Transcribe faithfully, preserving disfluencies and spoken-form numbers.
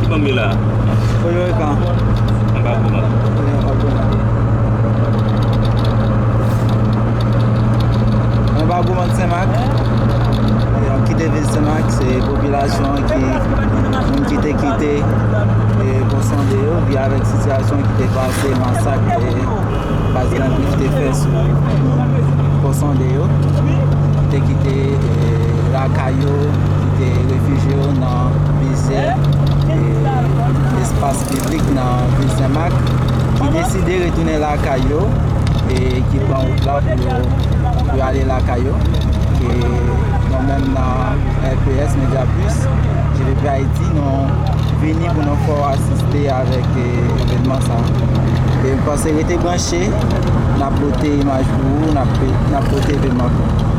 Fanmi la. Koyokan. Anba gouman. Anba gouman Senmak. Yo kite vil Senmak, se popilasyon ki, moun ki te kite e Pon Sonde yo, vin avèk sitiyasyon ki te pase, masak e baz gang ki te fè sou Pon Sonde yo, te kite e lakay yo, ki te refijye yo nan plizyè e espas piblik nan vil Senmak, ki deside retounen lakay yo e ki pran wout la pou yo, pou yo ale lakay yo. E mwen menm nan R P S Media Plus, G V P Haïti, nou vini pou nou fè w asiste avèk e evènman sa. E m panse rete branche, n ap pote imaj pou ou, n ap, n ap pote evènman pou ou.